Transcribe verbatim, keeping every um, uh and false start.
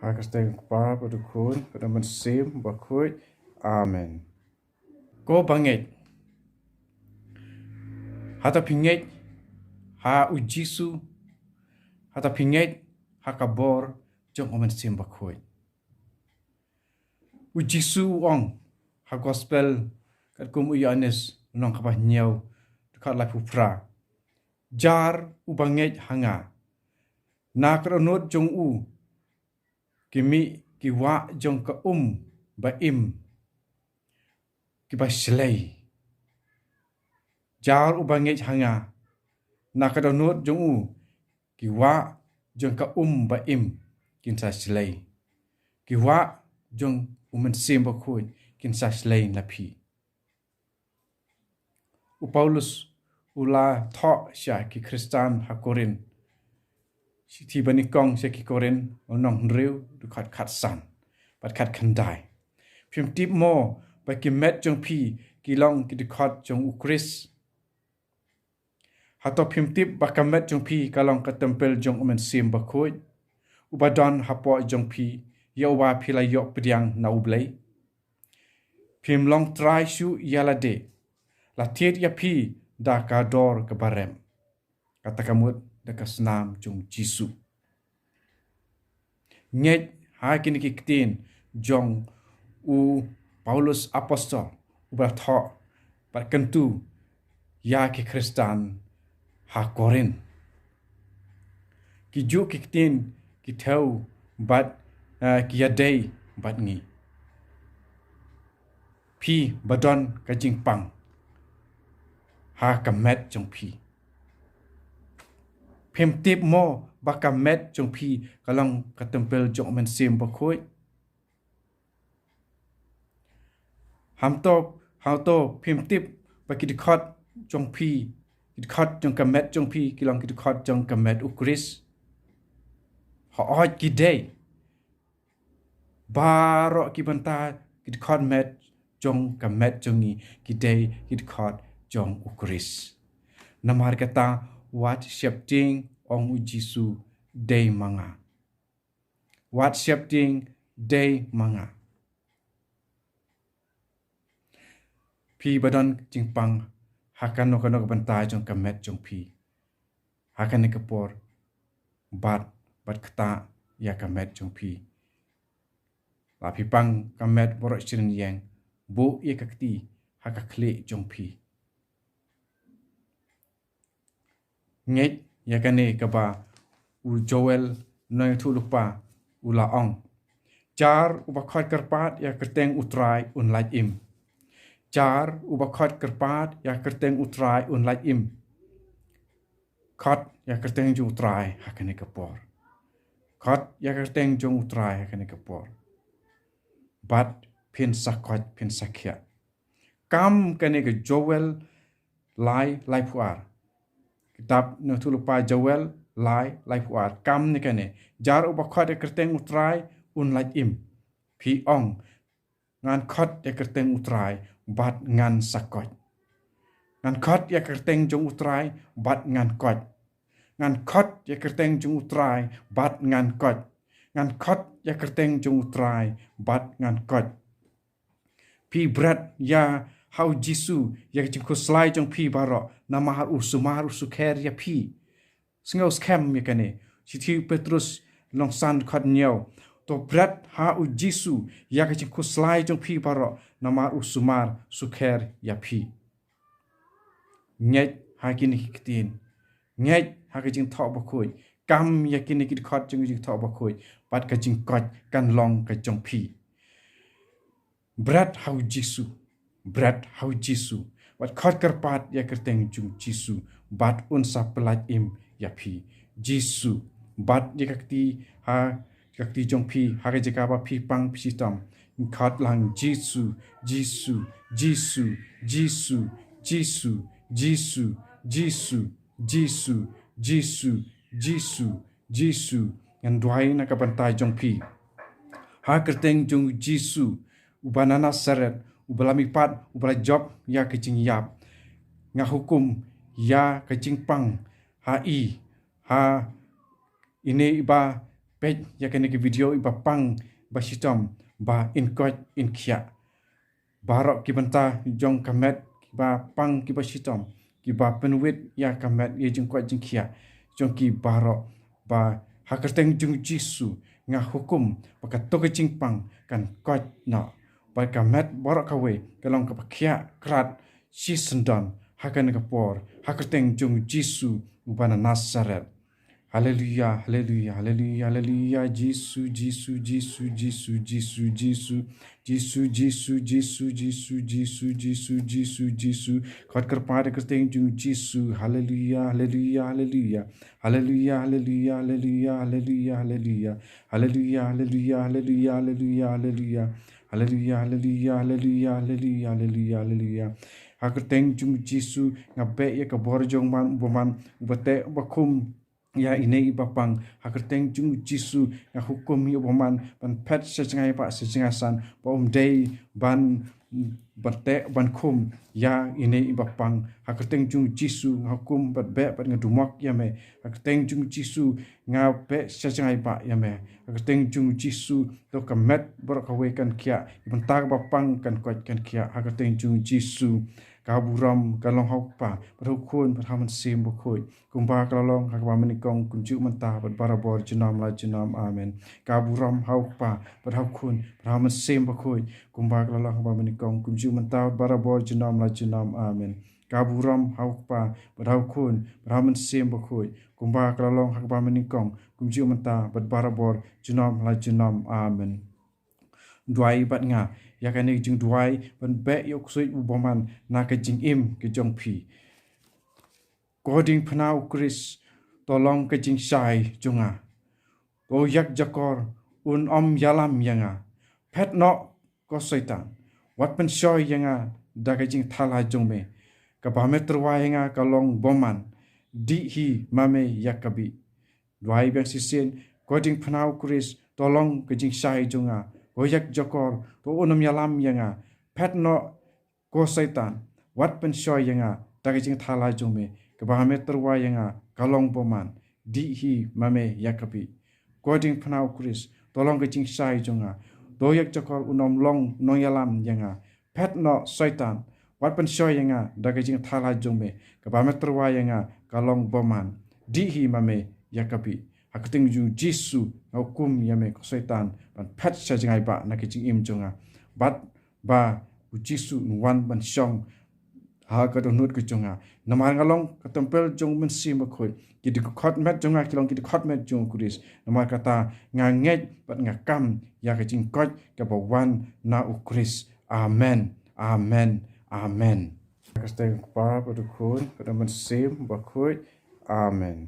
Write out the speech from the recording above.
Ha ka kyrteng u Kpa, bad u Khun, bad u Mynsiem Bakhuid. Amen. Ko bangeit, hata phi ngeit ha u Jisu, hata phi ngeit ha ka bor jong u Mynsiem Bakhuid. U Jisu u ong ha Gospel katkum u Ïoannis, lynnong kaba hynñiew, dkhot laiphew phra: Jar uba ngeit ha nga, na ka dohnud jong u ki mih ki wah jong ka um ba im kiba shlei. Jar uba ngeit ha nga, na ka dohnud jong u ki wah jong ka um ba im kin sa shlei. Ki wah jong u Mynsiem Bakhuid kin sa shlei na phi. U Paulus u la thoh sha ki Khristan ha Korinth, shithi banyngkong sha ki Korinth, lynnong hynriew, dkhot khatsan bad khatkhyndai: Phim tip mo ba ki met jong phi ki long ki dkhot jong u Khrist? Hato phim tip ba ka met jong phi ka long ka templ jong u Mynsiem Bakhuid, uba don hapoh jong phi, ïa uba phi la ïoh pdiang na U Blei? Phim long trai shuh ïa lade. La thied ïa phi da ka dor kaba rem, kata ka mut da ka snam jong u Jisu. Ngeit ha kine ki ktien jong u Paulus apostol, uba la thoh bad kyntu ïa ki Khristan ha Korinth. Kijuh ki ktien ki thew bad, eh, ki ïadei bad ngi. Phi ba don ka jingpang ha ka met jong phi, phim tip mo ba ka met jong phi ka long ka templ jong u Mynsiem Bakhuid? Hato, hato phim tip ba ki dkhot jong phi, ki dkhot jong ka met jong phi ki long ki dkhot jong ka met u Khrist? Hooid, ki dei. Baroh ki bynta ki dkhot met jong ka met jong ngi ki dei ki dkhot jong u Khrist. Namar kata, wat sheptieng, ong u Jisu, dei ma nga. Wat sheptieng, dei ma nga. Phi ba don jingpang ha kano kano ka bynta jong ka met jong phi ha kane ka por, bat, bat ktah ïa ka met jong phi. La phi pang ka met baroh shi rynïeng, buh ïa ka kti ha ka khlieh jong phi. Ngeit ïa kane kaba u Joel, u nongïathuhlypa, u la ong: Jar uba khot kyrpad ïa ka kyrteng u Trai un lait im. Jar uba khot kyrpad ïa ka kyrteng u Trai un lait im. Khot ïa ka kyrteng jong u Trai ha kane ka por. Khot ïa ka kyrteng jong u Trai ha kane ka por, bad phin sa koit, phin sa khiah. Kam kane ka Joel lai, laiphew ar. Kitab nongïathuhlypa Joel lai, laiphew ar. Kam ne kane: Jar uba khot ïa ka kyrteng u Trai un lait im. Phi ong: Ngan khot ïa ka kyrteng u Trai bad ngan sa koit. Ngan khot ïa ka kyrteng jong u Trai bad ngan koit. Ngan khot ïa ka kyrteng jong u Trai bad ngan koit. Ngan khot ïa ka kyrteng jong u Trai bad ngan koit. Phi bret ïa ha u Jisu ïa ka jingkhuslai jong phi baroh, namar u sumar, u sukher ïa phi. Sngew skhem ïa kane. Shithi u Petrus lyngkot san dkhot hynñiew. To bret ha u Jisu ïa ka jingkhuslai jong phi baroh, namar u sumar, sukher ïa phi. Ngeit ha kine ki ktien. Ngeit ha ka Jingthoh Bakhuid. Kam ïa kine ki dkhot jong ka Jingthoh Bakhuid, bad ka jingkoit kan long ka jong phi. Bret ha u Jisu. Bret ha u Jisu. Bad khot kyrpad ïa ka kyrteng jong u Jisu, bad un sa pyllait im ïa phi. Jisu. Bad ïa ka kti ha ka kti jong phi, ha ka jaka ba phi pang phi shitom, khot lang: Jisu, Jisu, Jisu, Jisu, Jisu, Jisu, Jisu, Jisu, Jisu, Jisu, Jisu. Ngan duwai na ka bynta jong phi. Ha ka kyrteng jong u Jisu, uba na Nasareth, uba la mihpat, uba la jop ïa ka jingïap, nga hukum ïa ka jingpang ha i, ha ine iba peit ïa kane ka video iba pang ba shitom ba in koit in khiah. Baroh ki bynta jong ka met kiba pang kiba shitom, kiba pynwit ïa ka met ïa jingkoit jingkhiah jong ki baroh, ba ha ka kyrteng jong u Jisu nga hukum ba kato ka jingpang kan koit noh. Ba ka met baroh kawei ka long kaba khiah krat shisyndon ha kane ka por, ha ka kyrteng jong u Jisu uba na Nasareth. Haleluya, haleluya, haleluya, haleluya. Jisu, Jisu, Jisu, Jisu, Jisu, Jisu. Jisu, Jisu, Jisu, Jisu, Jisu, Jisu, Jisu, Jisu. Khot kyrpad ha ka kyrteng jong u Jisu. Haleluya, haleluya, haleluya. Haleluya, haleluya, haleluya, haleluya, haleluya. Haleluya, haleluya, haleluya, haleluya, haleluya. Haleluya, haleluya, haleluya, haleluya, haleluya, haleluya. Ha ka kyrteng jong u Jisu nga beh ïa ka bor jong u bymman, u bymman, uba teh uba khum ïa ine iba pang. Ha ka kyrteng jong u Jisu nga hukum ïa u bymman ban phet sha jngai bah sha jngai san, ba um dei ban, ban teh ban khum ïa ine iba pang. Ha ka kyrteng jong u Jisu nga hukum bad beh bad nga dumok ïa me. Ha ka kyrteng jong u Jisu nga beh sha jngai bah ïa me. Ha ka kyrteng jong u Jisu to ka met baroh kawei kan khiah, ïa bynta kaba pang kan koit kan khiah. Ha ka kyrteng jong u Jisu. Ka burom ka long ha u Kpa bad ha u Khun bad ha u Mynsiem Bakhuid, kumba ka la long ha kaba mynnyngkong, kumjuh mynta bad barabor junom la junom. Amen. Ka burom ha u Kpa bad ha u Khun bad ha u Mynsiem Bakhuid, kumba ka la long ha kaba mynnyngkong, kumjuh mynta bad barabor junom la junom. Amen. Ka burom ha u Kpa bad ha u Khun bad ha u Mynsiem Bakhuid, kumba ka la long ha kaba mynnyngkong, kumjuh mynta bad barabor junom la junom. Amen. Duwai bad nga ïa kane ka jingduwai ban beh ïa u ksuid u bymman na ka jingim ka jong phi. Ko diengphna u Khrist, to long ka jingshai jong nga. To ïakjakor un ym ïalam ïa nga. Phet noh ko Soitan, wat pynshoi ïa nga da ka jingthala jong me. Kaba me tyrwa ïa nga ka long bymman, dih hi ma me ïa ka bih. Duwai biang shisien. Ko diengphna u Khrist, to long ka jingshai jong nga. Ko ïakjakor, to un ym ïalam ïa nga. Phet noh ko Soitan, wat pynshoi ïa nga da ka jingthala jong me. Kaba me tyrwa ïa nga ka long bymman, dih hi ma me ïa ka bih. Ko diengphna u Khrist, to long ka jingshai jong nga. To ïakjakor un ym long nongïalam ïa nga. Phet noh Soitan, wat pynshoi ïa nga da ka jingthala jong me. Kaba me tyrwa ïa nga ka long bymman, dih hi ma me ïa ka bih. Ha ka kyrteng jong u Jisu nga hukum ïa me ko Soitan ban phet sha jngai bah na ka jingim jong nga. Bad ba u Jisu un wan ban shong ha ka dohnud ka jong nga. Namar nga long ka templ jong u Mynsiem Bakhuid. Ki dkhot met jong nga ki long ki dkhot met jong u Khrist. Namar kata nga ngeit bad nga kam ïa ka jingkoit kaba wan na u Khrist. Amen. Amen. Amen. Ha ka kyrteng u Kpa bad u Khun bad u Mynsiem Bakhuid. Amen.